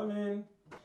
Amen.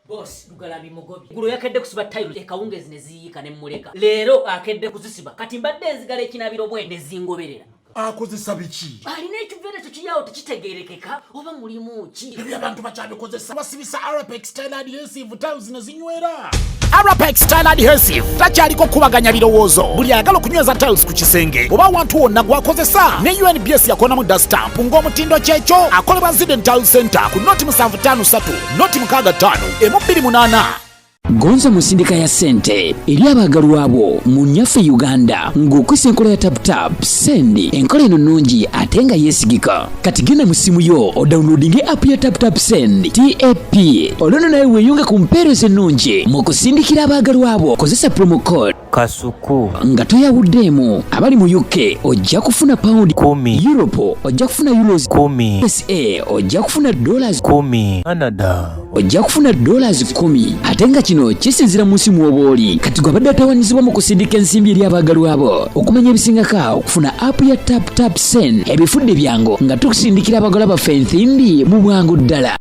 Boss Lugalambi mugobye. Gulo yakedde kusiba tayiro ekawungezi ne ziyiika ne mmuleka. Leero akedde kuzisiba. Kati mbadde nzigala ekinabiro bwe ne zingoberera. Akozesa biki? Alina ekiveera ekyo kiri awo tekitegeerekeka oba mulimu ki? Ebyo abantu bakyabikozesa, basibisa Arapex Tile Adhesive, tiles ne zinywera. Arapex Tile Adhesive takyaliko kukubaganya birowoozo. Buli ayagala okunyweza tiles ku kisenge oba awantu wonna gwakozesa ne UNBS yakonamu dda stamp ng'omutindo kyekyo. Akolebwa Ziden Tile Center ku noti 753 noti 65 emu 28. Gonza mu nsindika ya ssente eri abaagalwa bo mu nnyaffe Uganda ng'okozesa enkola ya TapTap Send. Enkola eno nnungi ate nga yeesigika. Kati genda mu ssimu yo odownloadinge app ya TapTap Send TAP, olwo nno nawe weeyunge ku mpeereza ennungi mu kusindikira abaagalwa bo. Kozesa promo code Kasuku nga toyawuddeemu. Abali mu UK ojja kufuna pound 10, Europe ojja kufuna euros 10, USA ojja kufuna dollars 10, Canada ojja kufuna dollars 10, ate nga kino kisinzira mu nsi mw'oba oli. Kati gwe abadde atawanyizibwa mu kusindika ensimbi eri abaagalwa bo, okumanya ebisingako okufuna app ya Tap Tap Send, ebifudde byangu nga tukusindikira abagalwa baffe ensimbi mu bwangu ddala.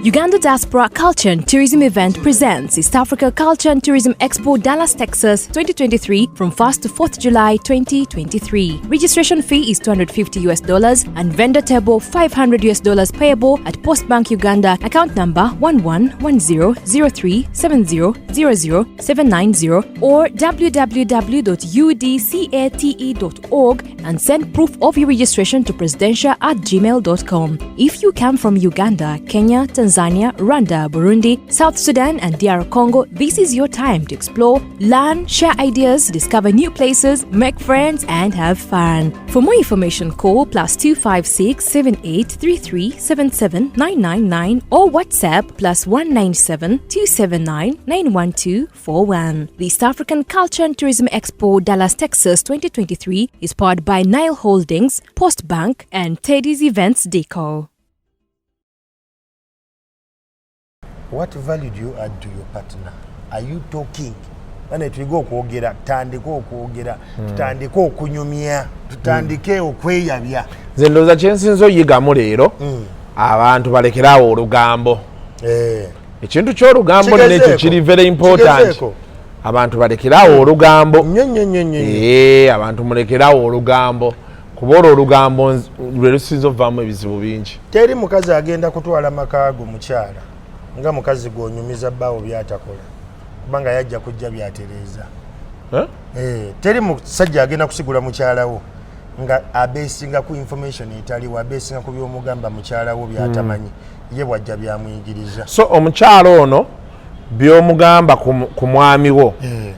Uganda Diaspora Culture and Tourism Event presents East Africa Culture and Tourism Expo Dallas, Texas 2023 from 1st to 4th July 2023. Registration fee is $250 and vendor table $500 payable at Post Bank Uganda, account number 111003700790 or www.udcate.org and send proof of your registration to presidentia@gmail.com. If you come from Uganda, Kenya, Tanzania, Rwanda, Burundi, South Sudan, and DR Congo, this is your time to explore, learn, share ideas, discover new places, make friends, and have fun. For more information, call +256 7833 77999 or WhatsApp +197 279 912 41. The East African Culture and Tourism Expo Dallas, Texas 2023 is powered by Nile Holdings, Post Bank, and Teddy's Events Deco. What value do you add to your partner? Are you talking? Bane, tuyige okwogera, tutandike okwogera, tutandike okunyumya, tutandike okweyabya. Nze ndowooza kyensinza oyigamu leero, abantu balekerawo olugambo. Ekintu ky'olugambo nno ekyo Kigezeeko. kiri very important. Kigezeeko. Abantu balekerawo olugambo. Nnyo nnyo nnyo nnyo nnyo. Abantu mulekerawo olugambo, kuba olwo olugambo lwe lusinza ovaamu ebizibu bingi. Teri mukazi agenda kutwala maka go mukyala nga mukazi gwonyumiza bbaawo byatakola, kubanga yajja kujja byatereeza. Eh? Teri musajja agenda kusigula mukyalawo nga abeesinga ku information etaliwo, abeesinga ku byomugamba mukyalawo byatamanyi, ye bwajja byamuyigiriza. So omukyalo ono byomugamba ku mwami wo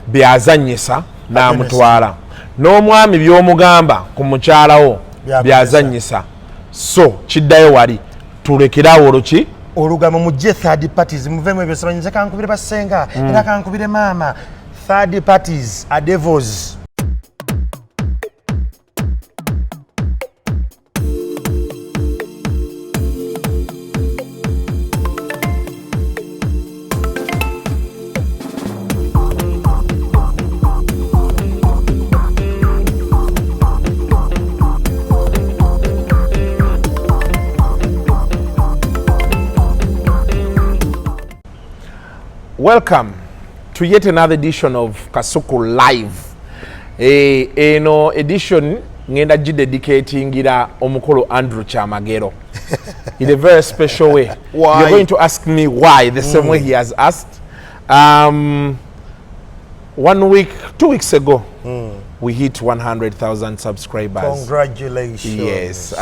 byazanyisa n'amutwala, n'omwami byomugamba ku mukyala wo Byakozesa. byazanyisa. So kiddayo wali, tulekerawo oluki? Olugambo. Mujje third parties, muvemu ebyo. Simanyi nze kankubire basenga, era kankubire maama. Third parties are devils. Welcome to yet another edition of Kasuku Live. Eno edition ngenda gidedicatingira omukulu Andrew Kyamagero in a very special way. Why? You're going to ask me why the same way he has asked. One week, 2 weeks ago, we hit 100,000 subscribers. Congratulations. Yes.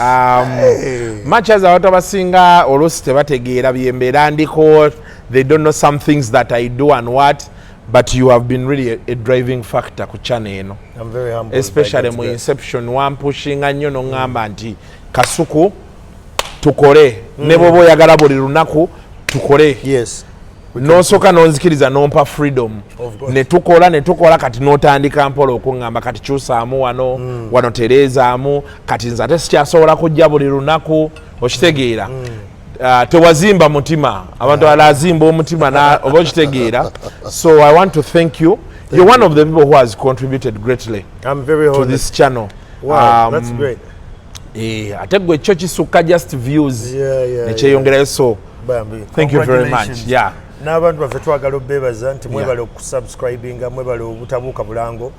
Much as abantu abasinga oluusi tebategeera byembeera ndiko, they don't know some things that I do and what, but you have been really a driving factor ku channel eno. I'm very humbled by Especially God's mu grace. inception wampushinga nnyo noŋŋamba nti Kasuku tukole, ne bwoba oyagala buli lunaku tukole. Nosooka nonzikiriza nompa freedom. Of course. Ne tukola ne tukola. Kati notandika mpola okuŋŋamba kati kyusaamu wano, wano tereezaamu. Kati nze ate sikyasobola kujja buli lunaku, okitegeera? Tewazimba mutima, abantu abalala azimba omutima oba okitegeera? So I want to thank you. You're one of the people who has contributed greatly I'm very to honored. this channel. Wow, that's great. Ate gwe kyo kisukka just views nekyeyongerayo. So Bambi, Thank you very much. congratulations. Yeah. N'abantu baffe twagala obeebaza nti mwebale okusubscribinga, mwebale obutabuuka bulango,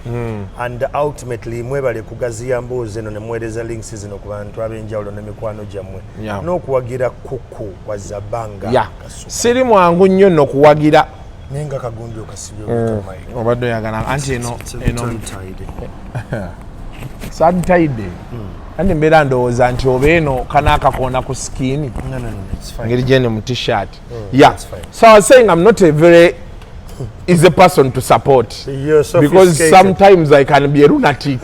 and ultimately mwebale kugaziya mboozi eno ne muweereza links zino ku bantu ab'enjawulo n'emikwano gyammwe n'okuwagira Kuku wa Zabanga. Kasuku. Siri mwangu nnyo nno kuwagira. Naye nga kagundi okasibye. Obadde oyagala anti eno eno santayidde, anti mbeera ndowooza nti oba eno kanaakakoona ku skin ngeri gyene mu T-shirt. Yeah. That's fine. So I was saying I'm not a very easy person to support You're because sophisticated. Sometimes I can be a lunatic,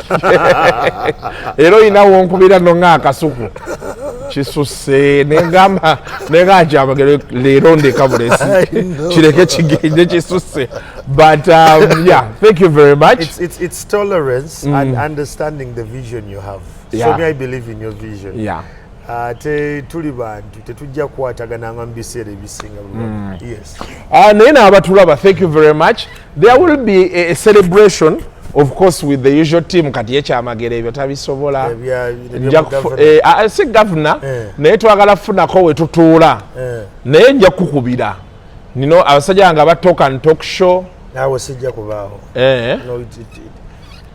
era olina wonkubira nonga akasuku kisusse negamba nenga Kyamagero leero ndeka bulesi kireke kigende kisusse, but yeah, thank you very much. It's tolerance and understanding the vision you have. So me, I believe in your vision. Ate tuli bantu, tetujja kukwatagananga mu biseera ebisinga bulungi. Yes. Naye n'abatulaba, thank you very much. There will be a celebration, of course, with the usual team. Kati ye Kyamagero ebyo tabisobola. Ebya governor. Si gavuna. Eh. Naye twagala kufunako we tutuula. Eh. Naye nja kukubira nino abasajja nga ba talk and talk show. Awo sijja kubaawo. Eh. No,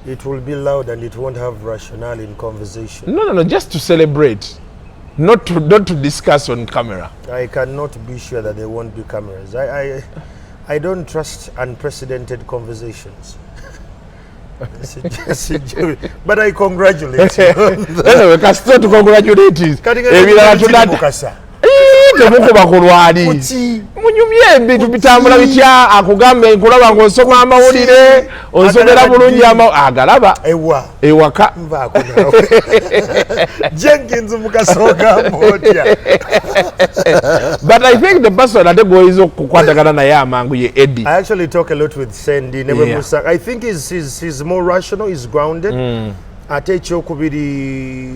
it will be loud and it won't have rationale in conversation. No, just to celebrate, not to discuss on camera. I cannot be sure that there won't be cameras. I don't trust unprecedented conversations. But I congratulate you. Anyway, kasita tucongratulate. Kati nga Ebirala kiri tunata Mukasa. Temukuba ku lwali. Kuki? Munyumye ebintu bitambula bitya, akugambe nkulaba ng'osoma amawulire, onsomera Agalaba bulungi ddi? Agalaba Ewa. ewaka. Nvaako naawe. Jenkins Mukasa, ogamba otya? But I think the person ate gwoyinza okukwatagana naye amangu ye Eddie. I actually talk a lot with Sandy. Never Musa. I think he's more rational, he's grounded. Ate ekyokubiri,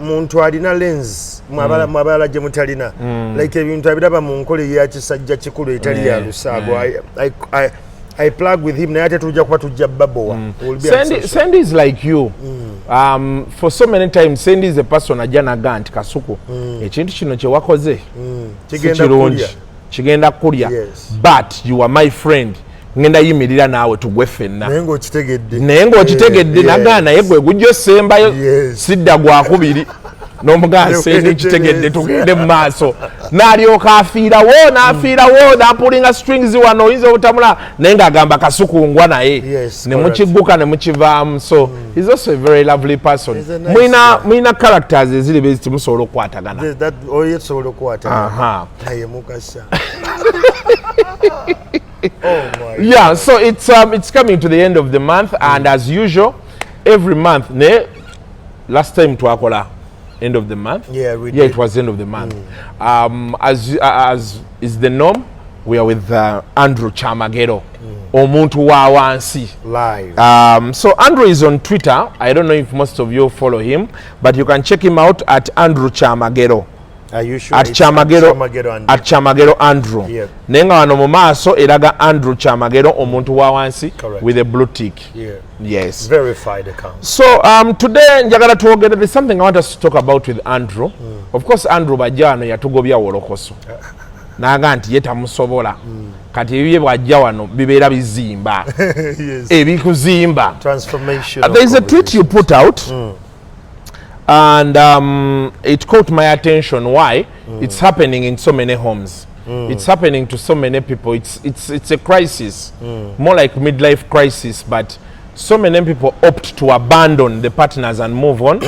muntu alina lens mwabalala gye mutalina, like ebintu abiraba mu nkola eya kisajja kikulu etali ya lusaago. I plug with him, naye ate tujja kuba tujja babowa. We'll be Sandy, unsocial. Sandy is like you. For so many times, Sandy is a person ajja naga nti Kasuku, ekintu kino kye wakoze si Kigenda kirungi. kulya. Kigenda kulya. Yes. But you are my friend. Ngenda yimirira naawe tugwe ffenna. Naye ng'okitegedde. Naye ng'okitegedde. Nagaa naye gwe gujja osembayo. Sidda gwakubiri n'omugaa Sandy kitegedde, tugende mu maaso, n'alyoka afiirawo n'afiirawo n'apulinga strings wano oyinza obutamula naye ng'agamba Kasuku ngwa naye ne mukigguka ne mukivaamu. So he's also a very lovely person. He's a nice Mulina guy. Mulina characters eziri bezi timusobola okukwatagana. Oyo tusobola okukwata naye Mukasa. Oh my. Yeah, so it's coming to the end of the month, and as usual every month, ne last time twakola end of the month. Yeah, we Yeah, did. it was end of the month. As is the norm, we are with Andrew Chamagero, omuntu wa wansi. Live. So Andrew is on Twitter. I don't know if most of you follow him, but you can check him out at Andrew Chamagero. Are you sure At it's Chamagero. Chamagero Andrew? At Chamagero Andrew. Yeah. Naye nga wano mu maaso eraga Andrew Chamagero omuntu wa wansi Correct. with a blue tick. Yeah. Yes. Verified account. So today njagala twogere, there's something I want us to talk about with Andrew. Of course Andrew bajja wano yatugobya wolokoso naga nti ye tamusobola. Kati ebibye bwajja wano bibeera bizimba. Ebikuzimba. Transformation. There is a tweet you put out and it caught my attention. Why? It's happening in so many homes. It's happening to so many people. It's a crisis, more like midlife crisis, but so many people opt to abandon the partners and move on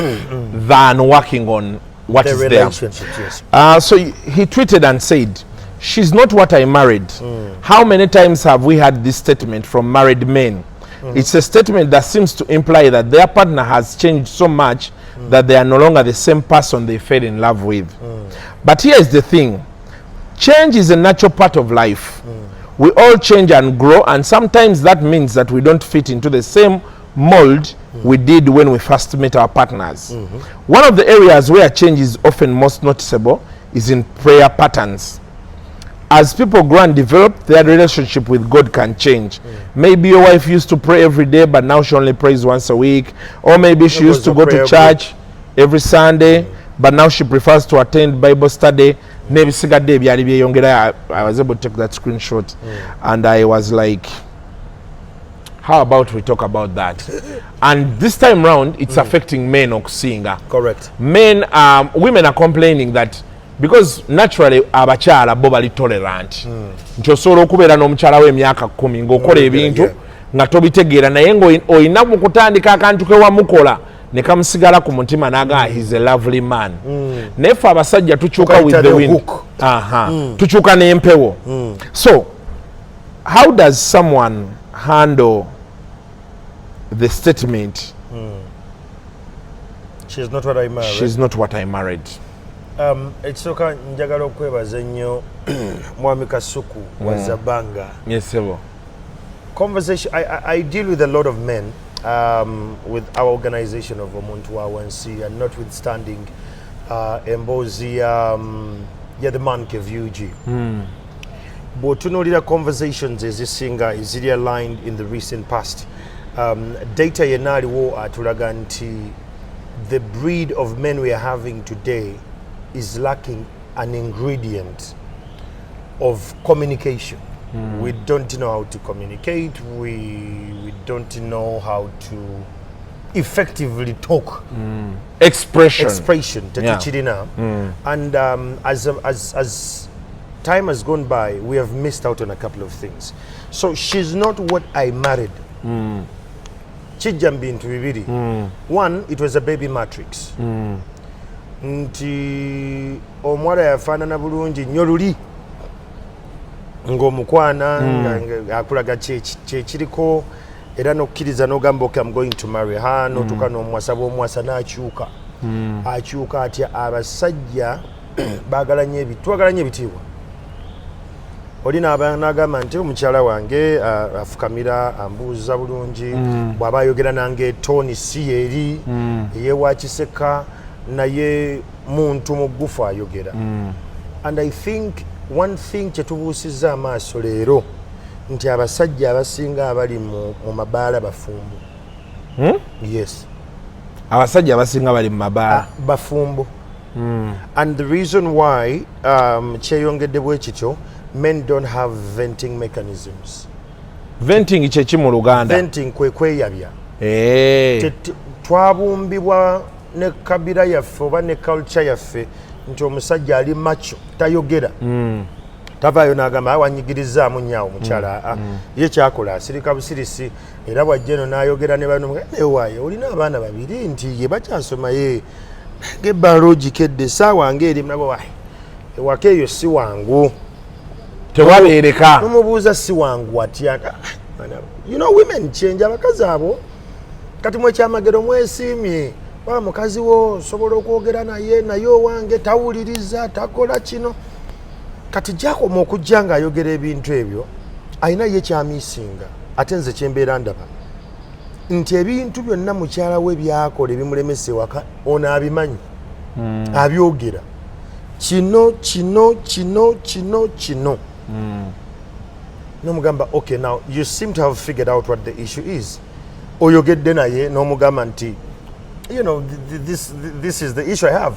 than working on what The is there. Relationship, yes. So he tweeted and said, "She's not what I married. How many times have we had this statement from married men? It's a statement that seems to imply that their partner has changed so much that they are no longer the same person they fell in love with. But here is the thing: change is a natural part of life. We all change and grow, and sometimes that means that we don't fit into the same mold we did when we first met our partners. One of the areas where change is often most noticeable is in prayer patterns. As people grow and develop, their relationship with God can change. Maybe your wife used to pray every day, but now she only prays once a week. Or maybe she There used to was a go to prayer church every Sunday, But now she prefers to attend Bible study n'ebisigadde ebyali byeyongera. I was able to take that screenshot and I was like, how about we talk about that? And this time round it's affecting men okusinga. Correct. Men, women are complaining that because naturally abakyala bo bali tolerant, nti osobola okubeera n'omukyala we emyaka 10 ng'okola ebintu nga tobitegeera, naye ng'olina mu kutandika akantu ke wamukola ne kamusigala ku mutima n'agamba, "He's a lovely man." Naye ffe abasajja tukyuka with Tukayita the the wind. hook. Aha, tukyuka n'empewo. So how does someone handle the statement, "She's not what I married"? "She's not what I married"? Ekisooka njagala okwebaza ennyo Mwami Kasuku wa Zabanga. Yes, sebo. Conversation I deal with a lot of men with our organization of Omuntu wa Wansi, and notwithstanding emboozi ya the Man Cave UG, bw'otunuulira conversations ezisinga eziri aligned in the recent past, data yenna aliwo atulaga nti the breed of men we are having today is lacking an ingredient of communication. We don't know how to communicate. We don't know how to effectively talk. Expression. Expression tetukirina. And as time has gone by, we have missed out on a couple of things. So "she's not what I married" kijja mu bintu bibiri. One, it was a baby matrix, nti omuwala yafaanana bulungi nnyo luli ng'omukwana nga akulaga kyekiriko era n'okkiriza n'ogamba, "Okay, I'm going to marry her." N'otuuka n'omuwasa, bw'omuwasa n'akyuka. Akyuka atya? Abasajja baagala nnyo twagala nnyo ebitiibwa. Oli n'agamba nti omukyala wange afukamira, ambuuza bulungi, bw'aba ayogera nange tone si yeeri eyewa kiseka, naye muntu mugufu ayogera. And I think one thing kyetubuusizza amaaso leero nti abasajja abasinga abali mu mabaala bafumbo. Yes. Abasajja abasinga bali mu mabaala? Ah, bafumbo. And the reason why kyeyongedde bwe kityo, men don't have venting mechanisms. Venting kyeki mu Luganda? Venting kwe kweyabya. Eh. Twabumbibwa ne kabira yaffe oba ne culture yaffe nti omusajja ali macho tayogera, tavaayo n'agamba, "Ah, wanyigirizaamu nnyo mukyala." Ah, ye kyakola asirika busirisi, era bwajja eno n'ayogera ne bano, "Ewaaye olina abaana babiri?" Nti ye bakyasoma, ye ngebbala ogikedde essaawa ngaeri nabo, "Wayi, ewaka eyo si wangu." Tewabeereka. Nomubuuza si wangu atya? Ah, women change. Abakazi abo kati mwekyamagero mwesiimye wa mukazi wo osobola okwogera naye, naye owange tawuliriza, takola kino. Kati gyakoma okujja ng'ayogera ebintu ebyo, alina ye kyamisinga. Ate nze kyembeera ndaba nti ebintu byonna mukyala we byakola ebimulemesa ewaka, ono abimanyi, abyogera kino kino kino kino kino. Nomugamba, "Okay, now you seem to have figured out what the issue is." Oyogedde naye n'omugamba nti, "This is the issue I have."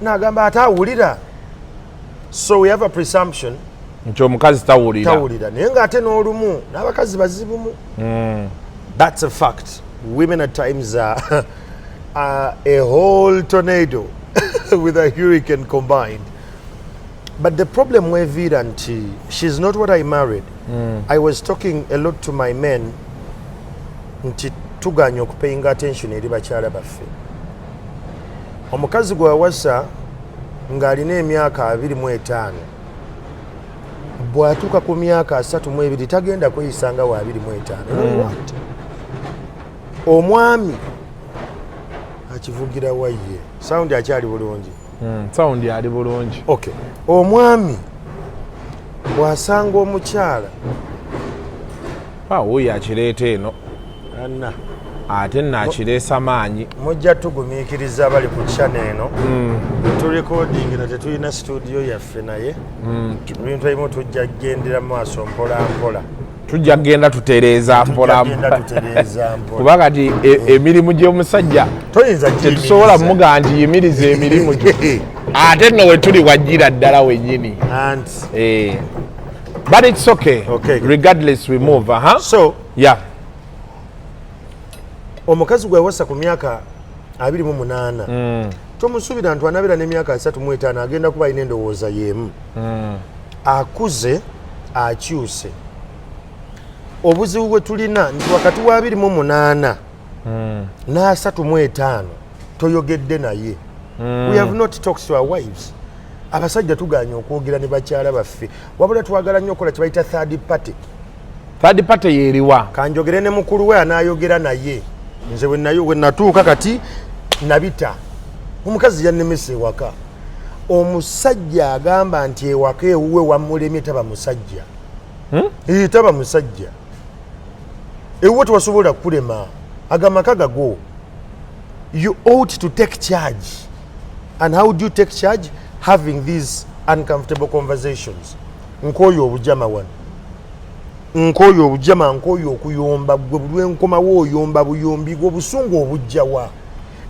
Nagamba ate awulira. So we have a presumption nti omukazi tawulira. Tawulira, naye ng'ate n'olumu n'abakazi bazibumu. That's a fact. Women at times are a whole tornado with a hurricane combined. But the problem weviira nti "she's not what I married", I was talking a lot to my men nti tuganye okupayinga attention eri bakyala baffe. Omukazi gwe wawasa ng'alina emyaka 25, bw'atuuka ku myaka 32 tagenda kweyisa nga wa 25. You know what? Omwami akivugira wayye, sound akyali bulungi? Sound ali bulungi. Okay, omwami bw'asanga omukyala Ah, wuuyo akireeta eno. Anna. Ate nno akireesa maanyi. Mujja tugumiikiriza abali ku channel eno. Turecording na tetulina studio yaffe, naye ebintu ebimu tujja kugendera mu maaso mpola mpola. Tujja kugenda tutereeza mpola. Tujja kugenda tutereeza mpola. Kuba kati emirimu gy'omusajja Toyinza tetusobola mugaa nti yimiriza emirimu gyo, ate nno wetuli wajjira ddala wennyini. Anti But it's okay. Okay. Regardless, we move. So omukazi gwe wasa ku myaka 28, tomusuubira nti anabeera n'emyaka 35 agenda kuba alina endowooza y'emu. Akuze, akyuse. Obuzibu bwe tulina nti wakati wa 28 n'asatu mu etaano toyogedde naye. We have not talked to our wives. Abasajja tuganye okwogera ne bakyala baffe, wabula twagala nnyo okukola kye bayita third party. Third party yeeriwa? Kanjogere ne mukulu we anaayogera naye. Nze bwe natuuka kati nabita omukazi yannemesa ewaka. Omusajja agamba nti ewaka ewuwe wamulemye taba musajja. Eh, taba musajja. Ewuwe tewasobola kukulema, agamaka gago. You ought to take charge. And how do you take charge? Having these uncomfortable conversations. Nkooyo obujama wano, nkooyo obujama, nkooyo okuyomba. Gwe buli lwenkomawo oyomba buyombi, gwe obusungu obujjawa?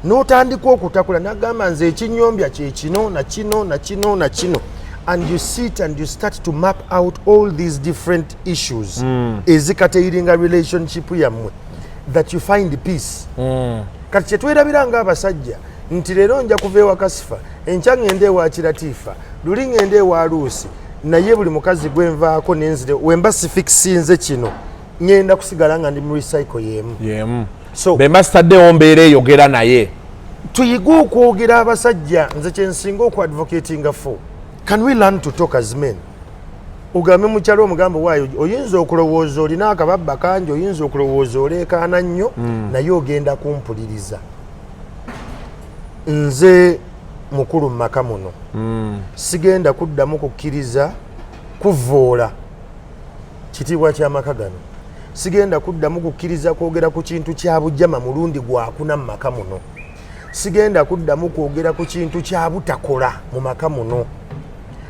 N'otandika okutakula nagamba nze ekinyombya kyekino na kino na kino na kino, and you sit and you start to map out all these different issues ezikateiringa relationship yammwe, that you find peace. Kati kyetwerabira nga abasajja nti leero nja kuva ewa Kasifa, enkya ŋŋende ewa Kiratiifa, luli ŋŋende ewa Luusi, naye buli mukazi gwenvaako nenzire wemba sifikisinze kino, ŋŋenda kusigala nga ndi mu recycle y'emu. Yemu. So bemba sitaddewo mbeera eyogera naye. Tuyige okwogera abasajja. Nze kyensinga okuadvocatinga for, can we learn to talk as men? Ogambe mukyalo, omugambo waayo, oyinza okulowooza olina akababba kangi, oyinza okulowooza oleekaana nnyo, naye ogenda kumpuliriza. Nze mukulu mu maka muno, sigenda kuddamu kukkiriza kuvoola kitiibwa ky'amaka gano, sigenda kuddamu kukkiriza kwogera ku kintu kya bujjama mulundi gwakuna mu maka muno, sigenda kuddamu kwogera ku kintu kya butakola mu maka muno,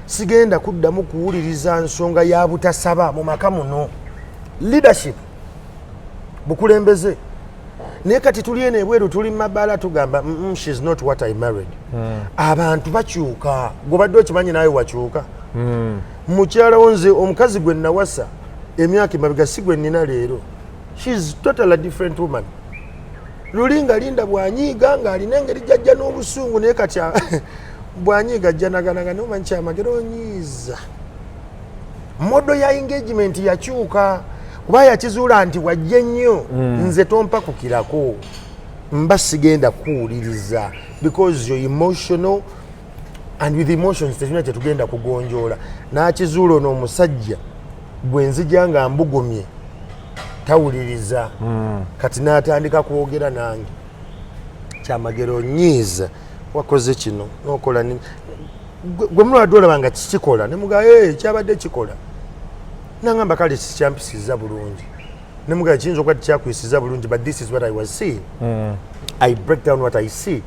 sigenda kuddamu kuwuliriza nsonga ya butasaba mu maka muno. Leadership, bukulembeze. Naye kati tuli eno ebweru, tuli mumabaala, tugamba, "She's not what I married." Abantu bakyuka. Gobadde okimanyi naawe wakyuka. Mukyala wo, nze omukazi gwe nawasa emyaka emabega si gwe nnina leero. She's totally a different woman. Luli nga Linda bwanyiiga ng'alina engeri jajja n'obusungu, naye kati bwanyiiga ajja naganaga, naye omanyi Kyamagero onyiiza. Model ya engagement yakyuka kuba yakizuula nti wajja ennyo. Nze tompa kukirako, mba sigenda kuwuliriza because you're emotional, and with emotions tetulina kyetugenda kugonjoola. N'akizuula ono omusajja bwe nzija nga mbugumye tawuliriza. Kati n'atandika kwogera nange, Kyamagero onyiiza, wakoze kino nokola gwe mulwadde olaba nga kikikola nemugaa, "Hey, kyabadde kikola." Nangamba kale kikyampisiza bulungi. Nemugaa kiyinza okuba tekyakuyisiza bulungi, but this is what I was seeing. I break down what I see.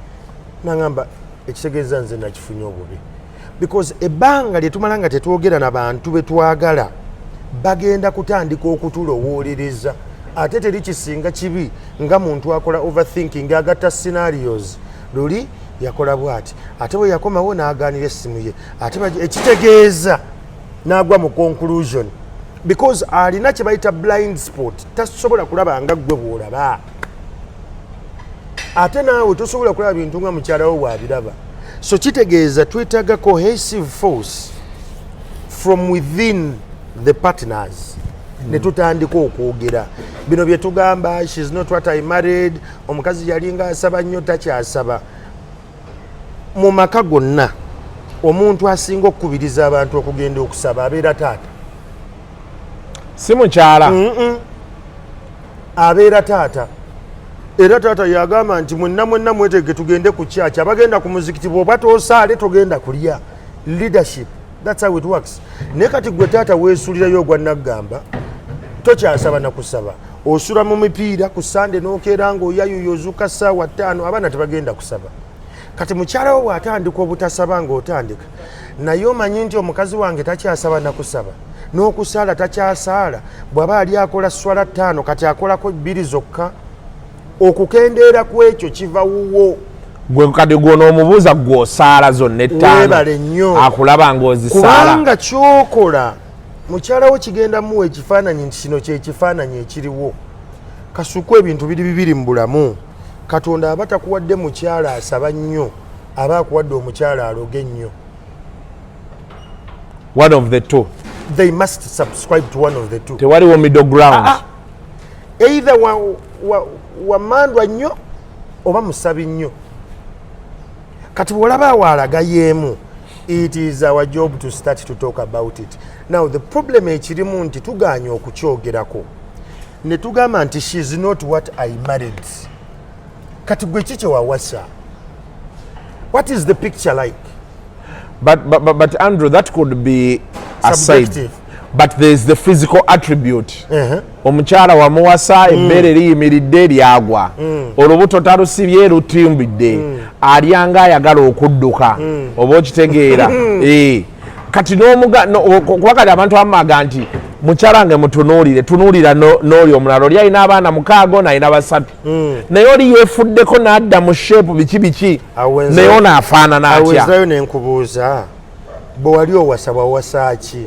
Nangamba ekitegeeza nze nakifunye obubi, because ebbanga lye tumala nga tetwogera na bantu betwagala bagenda kutandika okutulowolereza. Ate teri kisinga kibi nga muntu akola overthinking, agatta scenarios. Luli yakola bwati, ate bwe yakomawo n'agaanira essimu ye, ate ekitegeeza n'agwa mu conclusion, because alina kye bayita blind spot, tasobola kulaba nga ggwe bw'olaba, ate naawe tosobola kulaba bintu nga mukyala wo bw'abiraba. So kitegeeza twetaaga cohesive force from within the partners, ne tutandika okwogera bino bye tugamba, "She's not what I married." Omukazi yalinga asaba nnyo, takyasaba. Mu maka gonna omuntu asinga okukubiriza abantu okugenda okusaba abeera taata. Si mukyala? Abeera taata. Era taata yagamba nti mwenna mwenna mwetege tugende ku kyaki, abagenda ku muzikiti, bw'oba toosaale togenda kulya. Leadership, that's how it works. Naye kati gwe taata weesulirayo ogwa naggamba, tokyasaba nakusaba, osula mu mipiira ku Sande n'okeera ng'oyayuya, ozuuka ssaawa 5, abaana tebagenda kusaba. Kati mukyala wo bw'atandika obutasaba ng'otandika naye omanyi nti omukazi wange takyasaba nakusaba, N'okusaala takyasaala. Bw'aba ali akola swala 5, kati akolako 2 zokka. Okukendeera ku ekyo kiva wuwo. Gwe kati gw'onoomubuuza gw'osaala zonna 5. Weebale nnyo. Akulaba ng'ozisaala. Kubanga ky'okola mukyala wo kigenda muwa ekifaananyi nti kino kyekifaananyi ekiriwo. Kasuku, ebintu biri bibiri mu bulamu. Katonda aba takuwadde mukyala asaba nnyo, aba akuwadde omukyala aloga ennyo. One of the two. They must subscribe to one of the two. Tewaliwo middle ground. Either wamandwa nnyo oba musabi nnyo. Kati bw'olaba awo alaga yeemu, it is our job to start to talk about it. Now the problem ekirimu nti tugaanye okukyogerako ne tugamba nti she is not what I married. Kati gwe ki kyewawasa? What is the picture like? But Andrew, that could be aside. Subjective. But there's the physical attribute. Omukyala wamuwasa, ebbeere liyimiridde lyagwa, olubuto talusibye, lutimbidde, alyanga ayagala okudduka, oba okitegeera. Kati kuba kati abantu abamu nti mukyala nge mutunuulire, tunuulira n'oli omulala, oli alina abaana 6, ono alina 3, naye oli yeefuddeko n'adda mu shape, biki biki, naye ono afaanana atya? Awezaayo nenkubuuza, bwe wali owasa, wawasa ki?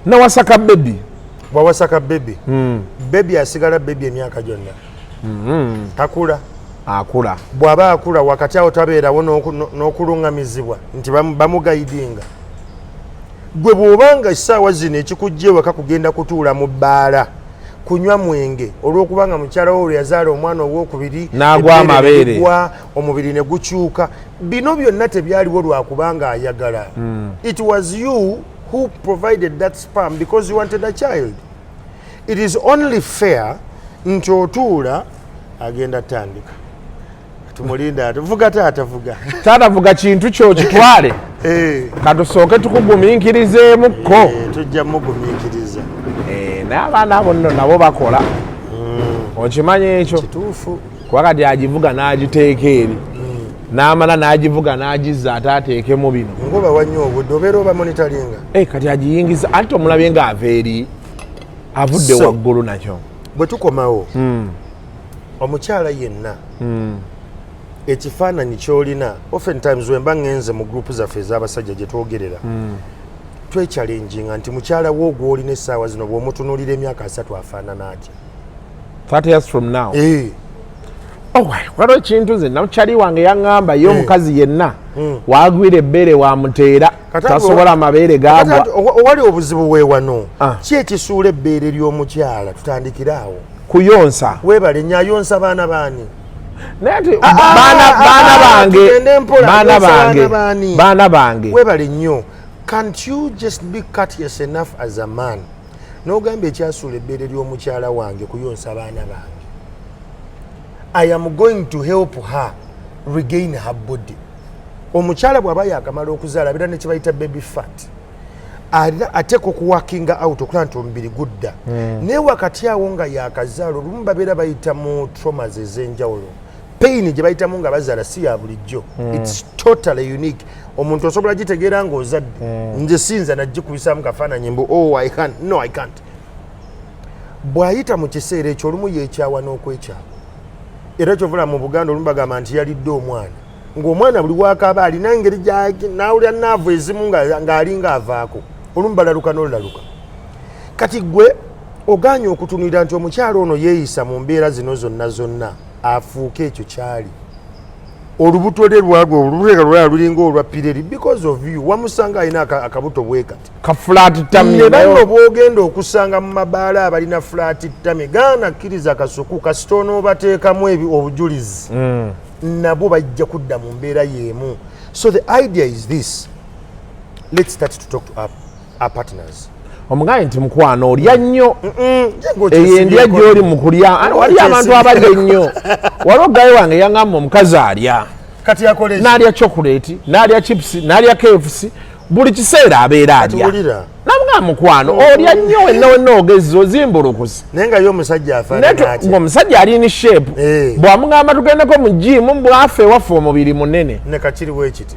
Nawasa ka baby. Wawasa ka baby. Baby asigala baby emyaka gyonna, takula? Akula. Bw'aba akula, wakati awo tabeerawo n'okuluŋŋamizibwa nti bamuguidinga? Gwe bw'obanga essaawa zino ekikujja ewaka kugenda kutuula mu bbaala kunywa mwenge olw'okubanga mukyala wo olwo yazaala omwana owokubiri, N'agwa ebbeere amabeere. ne ligwa, omubiri ne gukyuka, bino byonna tebyaliwo lwakubanga ayagala. It was you who provided that sperm because you wanted a child. It is only fair nti otuula, agenda tandika, tumulinda ate vuga, taata vuga. Taata vuga, kintu kyo kitwale. Katusooke tukugumiikirizeemukko. Tujja mugumiikiriza. Naye abaana abo nno nabo bakola, okimanyi ekyo? Kituufu. Kuba kati agivuga n'agiteeka eri, n'amala n'agivuga n'agizza, ate ateekemu bino. Ngoba wannyo obudde obeera oba monitoringa. Kati agiyingiza, anti omulabye ng'ava eri avudde waggulu nakyo. Bwe tukomawo, omukyala yenna ekifaananyi ky'olina, oftentimes wemba ŋŋenze mu group zaffe ez'abasajja gye twogerera, twechallenginga nti mukyala wo gw'olina essaawa zino, bw'omutunuulira emyaka 30, afaanana atya? 30 years from now? Eh. Oh, waliwo ekintu nze namukyali wange yaŋŋamba ye omukazi yenna wagwira ebbeere wamuteera tasobola, amabeere Kati gagwa. ate owali obuzibu we wano. Ki ekisuula ebbeere ly'omukyala? Tutandikire awo. Kuyonsa. Weebale nnyo. Ayonsa baana baani? Naye ati Ah, ah, baana ah, bange. Tugende mpola. Baana Ayonsa bange. baana baani? Baana bange. Weebale nnyo. Can't you just be courteous enough as a man n'ogamba, ekyasuula ebbeere ly'omukyala wange kuyonsa baana bange, I am going to help her regain her body. Omukyala bw'aba yakamala okuzaala, abeera ne kibayita baby fat. Alina ateeka okuworkinga out okulaba nti omubiri gudda, naye wakati awo nga yakazaala, olumu babeera bayita mu traumas ez'enjawulo. Pain gye bayitamu nga bazaala si ya bulijjo. It's totally unique. Omuntu osobola gitegeera ng'ozadde. Nze sinza nagikubisaamu kafaananyi mbu, oh, I can't. No, I can't. Bw'ayita mu kiseera ekyo, olumu yeekyawa n'okwekyawa. Era kyovula mu Buganda olumu bagamba nti yalidde omwana, ng'omwana buli wakaaba alina engeri n'awulira naavu ezimu ng'alinga avaako. Olumu balaluka n'olulaluka. Kati gwe oganye okutunulira nti omukyala ono yeeyisa mu mbeera zino zonna zonna afuuke ekyo kyali. Olubuto lwe lwagwe, olubuto lwala lulinga olwa pireri because of you. Wamusanga alina akabuto bwe kati. Ka flat tummy. Ne banno bwogenda okusanga mu mabaala abalina flat tummy, gaana kkiriza kasuku, kasita onoobateekamu obujulizi, nabo bajja kudda mu mbeera y'emu. So the idea is this: let's start to talk to our partners. Omugambe nti mukwano, olya nnyo. Ye Eyo endya gy'oli mu kulya. Wali abantu abalya ennyo. Waliwo guy wange yaŋŋamba omukazi alya. Kati yakola eki? N'alya chocolate, n'alya chips, n'alya KFC, buli kiseera abeera alya. Wulira. Namugamba, mukwano, olya nnyo, wenna wenna ogezza ozimbulukusi. Naye nga ye omusajja afaanana atya? Ng'omusajja ali in shape. Bw'amugamba tugendeko mu gym, bwafe ewaffe omubiri munene. Ne kakiri bwe kiti,